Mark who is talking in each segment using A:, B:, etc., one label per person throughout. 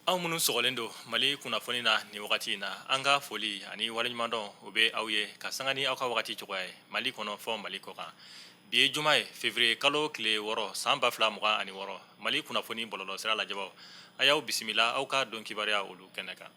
A: Aw minnu sɔgɔlen don Mali kunnafoni na nin wagati in na, an ka foli ani waleɲumandɔn o bɛ aw ye ka sanga ni aw ka wagati cogoya ye Mali kɔnɔ fɔ Mali kɔkan. Bi ye juma ye, février kalo tile 6 san 2026. Mali kunnafoni bɔlɔlɔsira lajɛbaw, a y'aw bisimila aw ka don kibaruya olu kɛnɛ kan.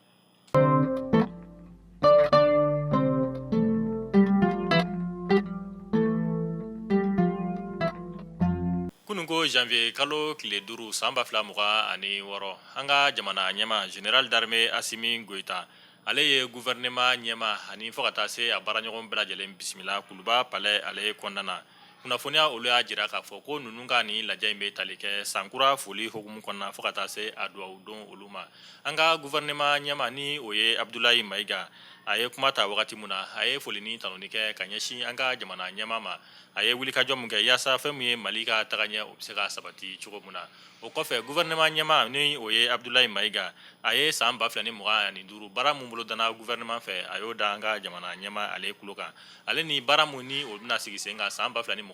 A: Kunun ko janvier kalo tile 5 san 2026, an ka jamana ɲɛmaa général d'armée Assimi Goïta, ale ye gouvernement ɲɛmaa ani fo ka taa se a baaraɲɔgɔn bɛɛ lajɛlen bisimila Kuluba palais ale kɔnɔna na. Kunnafoniya olu y'a jira k'a fɔ ko ninnu ka nin lajɛ in bɛ tali kɛ sankura foli hukumu kɔnɔna fo ka taa se a dugawu don olu ma. An ka gouvernement ɲɛmaa ni o ye Abdoulaye Maïga, a ye kuma ta wagati min na, a ye foli ni tanuni kɛ ka ɲɛsin an ka jamana ɲɛmaa ma. A ye wulikajɔ min kɛ yaasa fɛn min ye Mali ka tagaɲɛ o bɛ se ka sabati cogo min na. O kɔfɛ, gouvernement ɲɛmaa ni o ye Abdoulaye Maïga, a ye san 2025 baara min bolodana gouvernement fɛ, a y'o da an ka jamana ɲɛmaa ale tulo kan. Ale ni baara min ni o bɛna sigi sen kan san 2026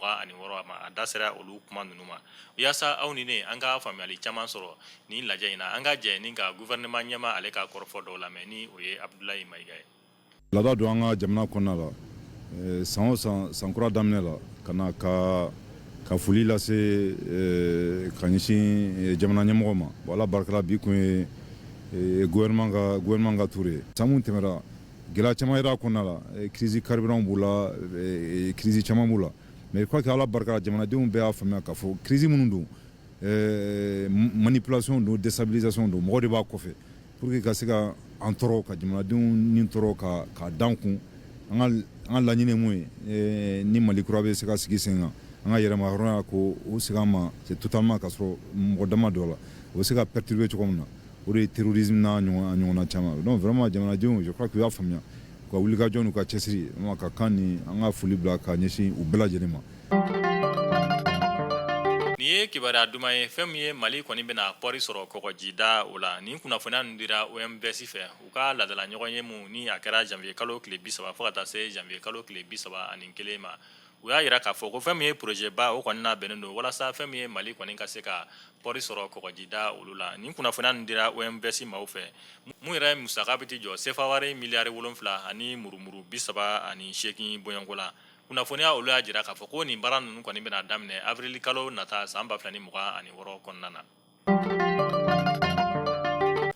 A: ma, a da sera olu kuma ninnu ma. Yaasa aw ni ne an ka faamuyali caman sɔrɔ nin lajɛ in na, an ka jɛ ni ka gouvernement ɲɛmaa ale ka kɔrɔfɔ dɔw lamɛn ni o ye Abdoulaye Maïga ye.
B: Laada don an ka jamana kɔnɔna la, san o san, sankura daminɛ la, ka na ka foli lase ka ɲɛsin jamana ɲɛmɔgɔ ma. Ala barika la, bi kun ye gouvernement ka tour ye. San min tɛmɛra, gɛlɛya caman yera a kɔnɔna la, crise carburant b'u la, crise caman b'u la, mais je crois que Ala barika la, jamanadenw bɛɛ y'a faamuya k'a fɔ crise minnu don, manipulation don, déstabilisation don, mɔgɔ de b'a kɔfɛ pour que ka se ka an tɔɔrɔ, ka jamanadenw ni tɔɔrɔ, ka dan kun. An ka laɲini mun ye, ni Mali kura bɛ se ka sigi sen kan, an ka yɛrɛma hɔrɔnya ko o segin an ma, c'est totalement ka sɔrɔ mɔgɔ dama dɔ la, o bɛ se ka perturber cogo min na, o de ye terrorisme n'a ɲɔgɔnna caman. Donc vraiment, jamanadenw, je crois que u y'a faamuya, u ka wulikajɔ n'u ka cɛsiri ka kan ni an ka foli bila ka ɲɛsin u bɛɛ lajɛlen ma.
A: Nin ye kibaruya duman ye, fɛn min ye Mali kɔni bɛna pɔri sɔrɔ kɔgɔjida o la. Nin kunnafoniya ninnu dira OMVS fɛ u ka laadala ɲɔgɔn ye mun ni a kɛra janvier kalo tile 30 fo ka taa se janvier kalo tile 31 ma. U y'a jira k'a fɔ ko fɛn min ye projet ba o kɔni labɛnnen don walasa fɛn min ye Mali kɔni ka se ka pɔri sɔrɔ kɔgɔjida olu la. Nin kunnafoniya ninnu dira OMVS maaw fɛ, mun yɛrɛ musaka bɛ t'i jɔ sefa wari miliyari 7 ani murumuru 38 bɔɲɔgɔnko la. Kunnafoniya olu y'a jira k'a fɔ ko nin baara ninnu kɔni bɛna daminɛ avril kalo nata san 2026 kɔnɔna na.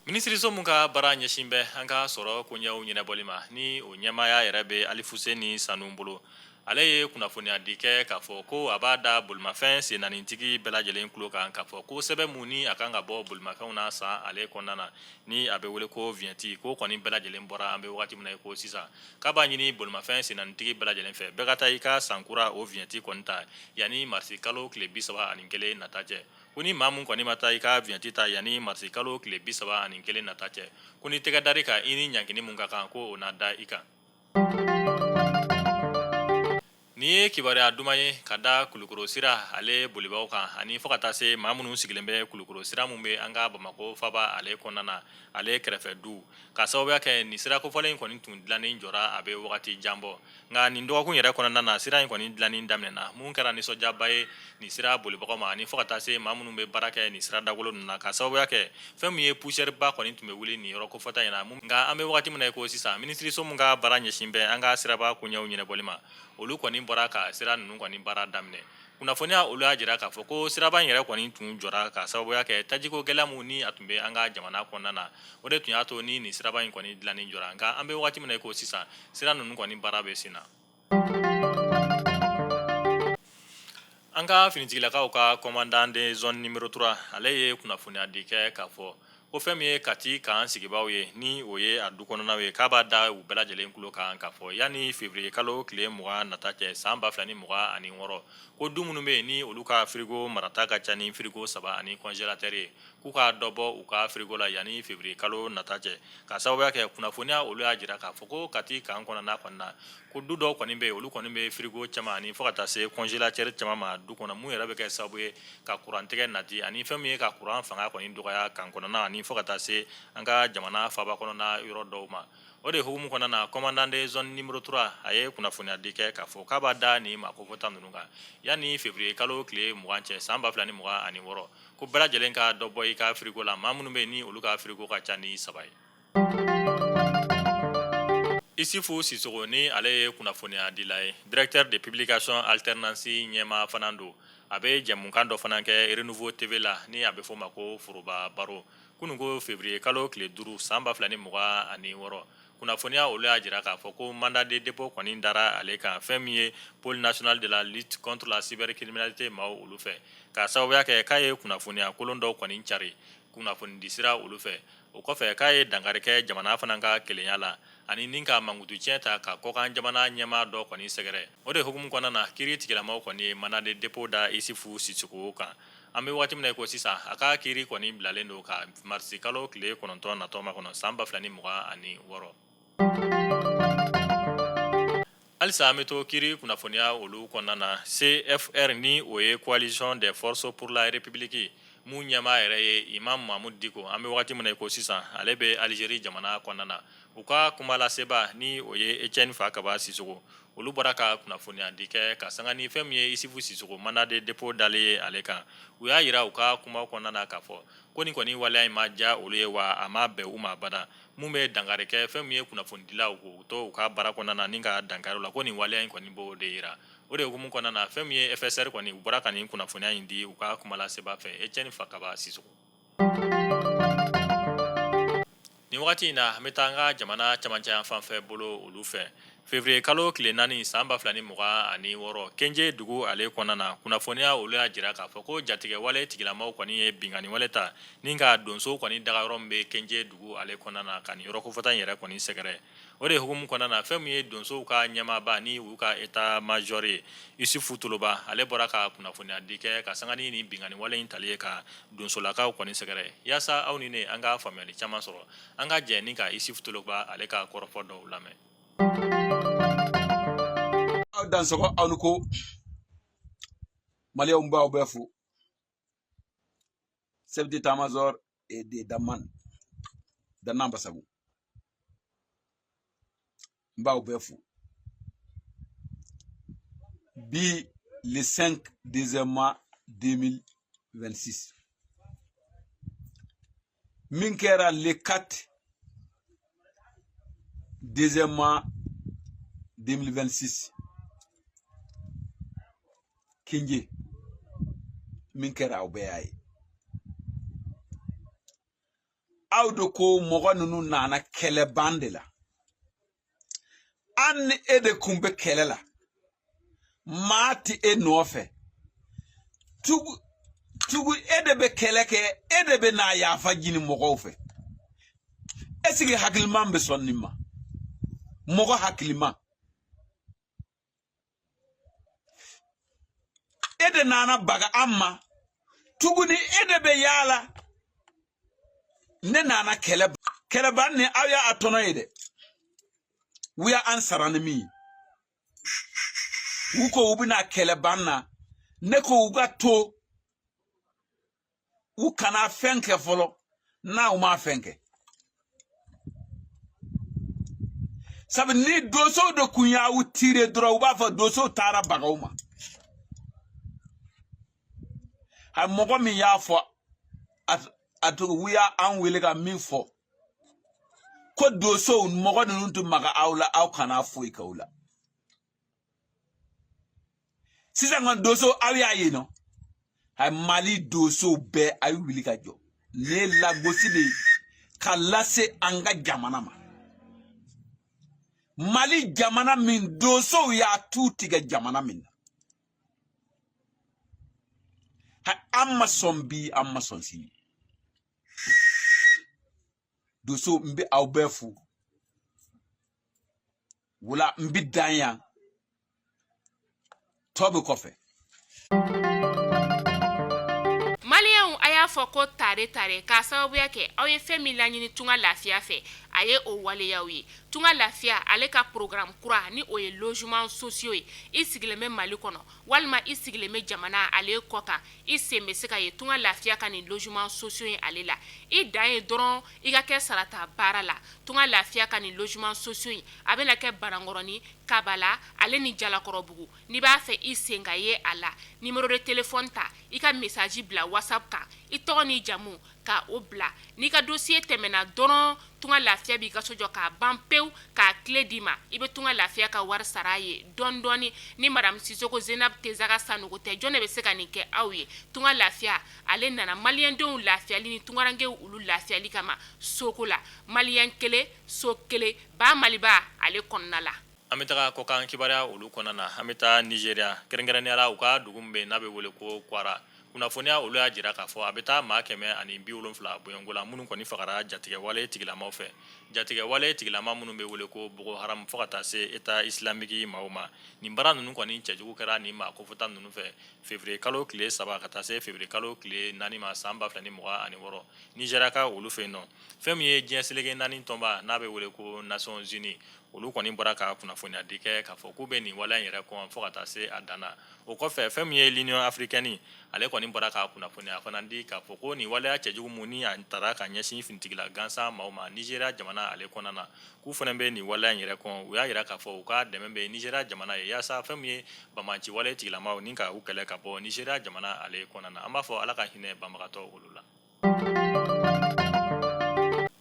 A: Minisiriso min ka baara ɲɛsin bɛ an ka sɔrɔ koɲɛw ɲɛnabɔli ma, ni o ɲɛmaaya yɛrɛ bɛ Alifuseni Sanu bolo, ale ye kunnafoniya di kɛ k'a fɔ ko a b'a da bolimafɛn sen naanitigi bɛɛ lajɛlen tulo kan k'a fɔ ko sɛbɛn mun ni a kan ka bɔ bolimafɛnw na san ale kɔnɔna na, ni a bɛ wele ko vignette, k'o kɔni bɛɛ lajɛlen bɔra an bɛ wagati min na i ko sisan. K'a b'a ɲini bolimafɛn sen naanitigi bɛɛ lajɛlen fɛ, bɛɛ ka taa i ka sankura o vignette kɔni ta yanni marisi kalo tile 31 nata cɛ. Ko ni maa min kɔni ma taa i ka vignette ta yanni marisi kalo tile 31 nata cɛ, ko ni tɛgɛ dar'i kan, i ni ɲangini mun ka kan, ko o na da i kan. Nin ye kibaruya duman ye ka da Kulukoro sira ale bolibaaw kan ani fo ka taa se maa minnu sigilen bɛ Kulukoro sira min bɛ an ka Bamakɔ faba ale kɔnɔna na, ale kɛrɛfɛ du, ka sababuya kɛ nin sira kofɔlen in kɔni tun dilanni jɔra a bɛ wagati jan bɔ. Nka nin dɔgɔkun yɛrɛ kɔnɔna na, sira in kɔni dilanni daminɛna, mun kɛra nisɔndiyaba ye nin sira bolibagaw ma ani fo ka taa se maa minnu bɛ baara kɛ nin sira dagolo ninnu na, ka sababuya kɛ fɛn min ye poussière ba kɔni tun bɛ wuli nin yɔrɔ kofɔta in na. Nka an bɛ wagati min na i ko sisan, minisiriso min ka baara ɲɛsin bɛ an ka siraba koɲɛw ɲɛnabɔli ma, olu kɔni bɔra ka sira ninnu kɔni baara daminɛ. Kunnafoniya olu y'a jira k'a fɔ ko siraba in yɛrɛ kɔni tun jɔra ka sababuya kɛ tajiko gɛlɛya mun ni a tun bɛ an ka jamana kɔnɔna na, o de tun y'a to ni nin siraba in kɔni dilanni jɔra. Nka an bɛ wagati min na i ko sisan, sira ninnu kɔni baara bɛ sen na. An ka finitigilakaw ka commandant de zone numéro 3, ale ye kunnafoniya di kɛ k'a fɔ ko fɛn min ye Kati kan sigibaaw ye, ni o ye a du kɔnɔnaw ye, k'a b'a da u bɛɛ lajɛlen tulo kan k'a fɔ yanni février kalo tile 20 nata cɛ san 2026, ko du minnu bɛ yen ni olu ka frigo marata ka ca ni frigo 3 ani congélateur ye, k'u ka dɔ bɔ u ka frigo la yanni février kalo nata cɛ, ka sababuya kɛ kunnafoniya olu y'a jira k'a fɔ ko Kati kan kɔnɔna kɔni na, ko du dɔw kɔni bɛ yen, olu kɔni bɛ frigo caman ani fo ka taa se congélateur caman ma du kɔnɔ, mun yɛrɛ bɛ kɛ sababu ye ka kurantigɛ nati ani fɛn min ye ka kuran fanga kɔni dɔgɔya kan kɔnɔna ani fo ka taa se an ka jamana faaba kɔnɔna yɔrɔ dɔw ma. O de hukumu kɔnɔna na, commandant de zone numéro 3 a ye kunnafoniya di kɛ k'a fɔ k'a b'a da nin maa kofɔta ninnu kan yanni février kalo tile 20 cɛ san 2026, ko bɛɛ lajɛlen ka dɔ bɔ i ka frigo la, maa minnu bɛ yen ni olu ka frigo ka ca ni 3 ye. Isufu Sisoko ni ale ye kunnafoniyadila ye, directeur de publication Alternance ɲɛmaa fana don. A bɛ jɛmukan dɔ fana kɛ Renouveau TV la ni a bɛ fɔ o ma ko Foroba Baro. Kunun ko février kalo tile 5 san 2026, kunnafoniya olu y'a jira k'a fɔ ko mandat de dépôt kɔni dara ale kan fɛn min ye pôle national de la lutte contre la cybercriminalité maaw olu fɛ, k'a sababuya kɛ k'a ye kunnafoniya kolon dɔw kɔni cari kunnafonidisira olu fɛ. O kɔfɛ k'a ye dankari kɛ jamana fana ka kelenya la ani ni ka mankutu tiɲɛ ta ka kɔkan jamana ɲɛmaa dɔ kɔni sɛgɛrɛ. O de hukumu kɔnɔna na, kiiri tigilamaw kɔni ye mandat de dépôt da Isufu Sisoko kan. An bɛ waati min na i ko sisan, a ka kiiri kɔni bilalen don ka marisi kalo tile 9 natɔ makɔnɔ san 2026. Halisa an bɛ to kiiri kunnafoniya olu kɔnɔna na. CFR ni o ye Coalition des forces pour la République mun ɲɛmaa yɛrɛ ye Imam Mahmoud Dicko, an bɛ waati min na i ko sisan ale bɛ Algérie jamana kɔnɔna na. U ka kumalaseba ni o ye Etienne Fakaba Sisoko, olu bɔra ka kunnafoniya di kɛ ka sanga ni fɛn min ye Isufu Sisoko mandat de dépôt dalen ye ale kan. U y'a jira u ka kuma kɔnɔna na k'a fɔ ko nin kɔni waleya in ma diya olu ye, wa a ma bɛn u ma abada. Mun bɛ dankari kɛ fɛn min ye kunnafonidilaw k'u to u ka baara kɔnɔna na ni ka dankari la, ko nin waleya in kɔni b'o de jira. O de hukumu kɔnɔna na, fɛn min ye FSR kɔni, u bɔra ka nin kunnafoniya in di u ka kumalaseba fɛ, Etienne Fakaba Sisoko. Nin wagati in na, an bɛ taa an ka jamana camancɛ yan fan fɛ bolo olu fɛ. Février kalo tile 4 san 2026, Kenje dugu ale kɔnɔna na, kunnafoniya olu y'a jira k'a fɔ ko jatigɛwale tigilamaw kɔni ye binkanni wale ta ni ka donso kɔni dagayɔrɔ min bɛ Kenje dugu ale kɔnɔna na, ka nin yɔrɔ kofɔta in yɛrɛ kɔni sɛgɛrɛ. O de hukumu kɔnɔna na, fɛn min ye donsow ka ɲɛmaaba ni u ka état major ye, Isufu Toloba, ale bɔra ka kunnafoniya di kɛ ka sanga ni nin binkanni wale in tali ye ka donsolakaw kɔni sɛgɛrɛ. Yaasa aw ni ne an ka faamuyali caman sɔrɔ, an ka jɛ ni ka Isufu Toloba ale ka kɔrɔfɔ dɔw lamɛn.
C: Aw dansɔgɔ, aw ni ko. Maliyɛnw b'aw bɛɛ fo. Chef d'état-major et de Daman Danan Basagu, n b'aw bɛɛ fo. Bi le 5 deuxième mois 2026, min kɛra le 4 deuxième mois 2026 Kenje, min kɛra aw bɛɛ y'a ye. Aw de ko mɔgɔ ninnu nana kɛlɛban de la. An ni e de kun bɛ kɛlɛ la, maa ti e nɔfɛ tugu tugu. E de bɛ kɛlɛ kɛ, e de bɛ n'a yafa ɲini mɔgɔw fɛ. Est-ce que hakiliman bɛ sɔn nin ma? Mɔgɔ hakiliman, e de nana baga an ma tuguni, e de bɛ yaala ne nana kɛlɛ kɛlɛban ni aw y'a tɔnɔ ye dɛ. U y'an sara ni min ye, u ko u bɛna kɛlɛban na. Ne ko u ka to, u kana fɛn kɛ fɔlɔ. N'a u ma fɛn kɛ, sabu ni donsow de kun y'aw tire dɔrɔn, u b'a fɔ donsow taara bagaw ma. A mɔgɔ min y'a fɔ, a to u y'an wele ka min fɔ ko donsow mɔgɔ ninnu tɛ maga aw la, aw kana foyi k'aw la. Sisan ka donso, aw y'a ye nɔ, a Mali donsow bɛɛ a ye wuli ka jɔ. Nin ye lagosi de ye ka lase an ka jamana ma. Mali jamana min donsow y'a tu tigɛ jamana min na, an ma sɔn bi, an ma sɔn sini. Donso, n bɛ aw bɛɛ fo. Wula n bɛ dan yan, tɔ bɛ kɔfɛ.
D: Maliyɛnw, a y'a fɔ ko tare tare, k'a sababuya kɛ aw ye fɛn min laɲini tunga lafiya fɛ. A ye o waleyaw ye. Tunga Lafiya ale ka programme kura, ni o ye logement sociaux ye, i sigilen bɛ Mali kɔnɔ walima i sigilen bɛ jamana ale kɔ kan, i sen bɛ se ka ye Tunga Lafiya ka nin logement sociaux ye ale la. I dan ye dɔrɔn i ka kɛ sarata baara la. Tunga Lafiya ka nin logement sociaux in, a bɛna kɛ Banankɔrɔni, Kabala ale ni Jalakɔrɔbugu. N'i b'a fɛ i sen ka ye a la, numéro de téléphone ta, i ka message bila WhatsApp kan, i tɔgɔ ni jamu ka o bila. N'i ka dossier tɛmɛna dɔrɔn, Tunga Lafiya b'i ka so jɔ k'a ban pewu, k'a clé d'i ma. I bɛ Tunga Lafiya ka wari sara a ye dɔɔni dɔɔni. Ni madame Sisoko Zenab Tezaga Sanogo tɛ, jɔn de bɛ se ka nin kɛ aw ye? Tunga Lafiya ale nana maliyɛndenw lafiyali ni tungarankew olu lafiyali kama soko la. Maliyɛn kelen, so kelen, ba Maliba ale kɔnɔna la.
A: An bɛ taga kɔkan kibaruya olu kɔnɔna na. An bɛ taa Nizeriya, kɛrɛnkɛrɛnnenya la u ka dugu min bɛ yen n'a bɛ wele ko Kwara. Kunnafoniya olu y'a jira k'a fɔ a bɛ taa maa 170 bɔɲɔgɔnko la minnu kɔni fagara jatigɛwale tigilamaw fɛ, jatigɛwale tigilama minnu bɛ wele ko Boko Haram fo ka taa se État islamique maaw ma. Nin baara ninnu kɔni cɛjugu kɛra nin maa kofɔta ninnu fɛ février kalo tile 3 ka taa se février kalo tile 4 ma san 2026, Nizeriya ka olu fɛ yen nɔ. Fɛn min ye diɲɛ seleke naani tɔnba n'a bɛ wele ko Nations Unies, olu kɔni bɔra ka kunnafoniya di kɛ k'a fɔ k'u bɛ nin waleya in yɛrɛ kɔn fo ka taa se a dan na. O kɔfɛ, fɛn min ye l'Union africaine, ale kɔni bɔra ka kunnafoniya fana di k'a fɔ ko nin waleya cɛjugu mun ni a tara ka ɲɛsin finitigila gansan maaw ma Nizeriya jamana ale kɔnɔna na, k'u fana bɛ nin waleya in yɛrɛ kɔn. U y'a jira k'a fɔ u ka dɛmɛ bɛ Nizeriya jamana ye yaasa fɛn min ye banbaanci wale tigilamaw ni ka u kɛlɛ ka bɔ Nizeriya jamana ale kɔnɔna na. An b'a fɔ Ala ka hinɛ banbagatɔ olu la.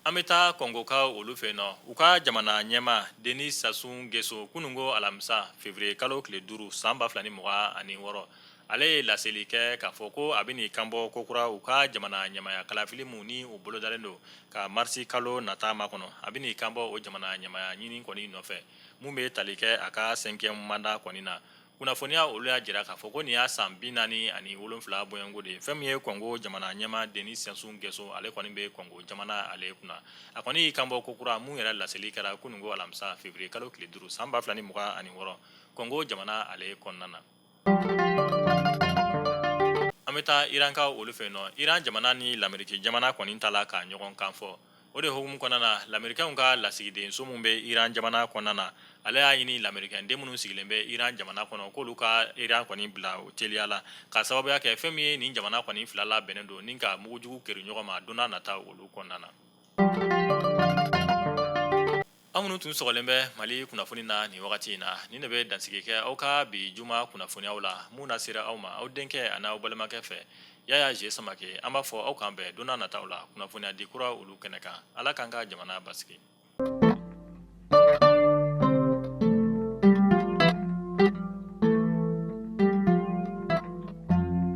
A: An bɛ taa Kɔngokaw olu fɛ yen nɔ. U ka jamana ɲɛmaa Denis Sassou Nguesso, kununko alamisa février kalo tile 5 san 2026, ale ye laseli kɛ k'a fɔ ko a bɛ n'i kanbɔ kokura u ka jamana ɲɛmaaya kalafili mun ni u bolodalen don ka marisi kalo nata makɔnɔ. A bɛ n'i kanbɔ o jamana ɲɛmaaya ɲini kɔni nɔfɛ mun bɛ tali kɛ a ka cinquième mandat kɔni na. Kunnafoniya olu y'a jira k'a fɔ ko nin y'a san 47 bɔɲɔgɔnko de ye. Fɛn min ye Kɔngo jamana ɲɛmaa Denis Sassou Nguesso, ale kɔni bɛ Kɔngo jamana ale kunna. A kɔni y'i kanbɔ kokura mun yɛrɛ laseli kɛra kununko alamisa février kalo tile 5 san 2026, Kɔngo jamana ale kɔnɔna na. An bɛ taa Irankaw olu fɛ yen nɔ. Iran jamana ni Lameriki jamana kɔni tala ka ɲɔgɔn kan fɔ. O de hukumu kɔnɔna na, lamerikɛnw ka lasigidenso min bɛ Iran jamana kɔnɔna na, ale y'a ɲini lamerikɛnden minnu sigilen bɛ Iran jamana kɔnɔ, k'olu ka Iran kɔni bila o teliya la, ka sababuya kɛ fɛn min ye nin jamana kɔni fila labɛnnen don ni ka mugujugu keri ɲɔgɔn ma don nata olu kɔnɔna na. Aw minnu tun sɔgɔlen bɛ Mali kunnafoni na nin wagati in na, nin de bɛ dansigi kɛ aw ka bi juma kunnafoniyaw la mun na sera aw ma aw denkɛ ani aw balimakɛ fɛ, Yaya Ze Samake. An b'a fɔ aw k'an bɛn don nataw la kunnafoniya di kura olu kɛnɛ kan. Ala k'an ka jamana basigi.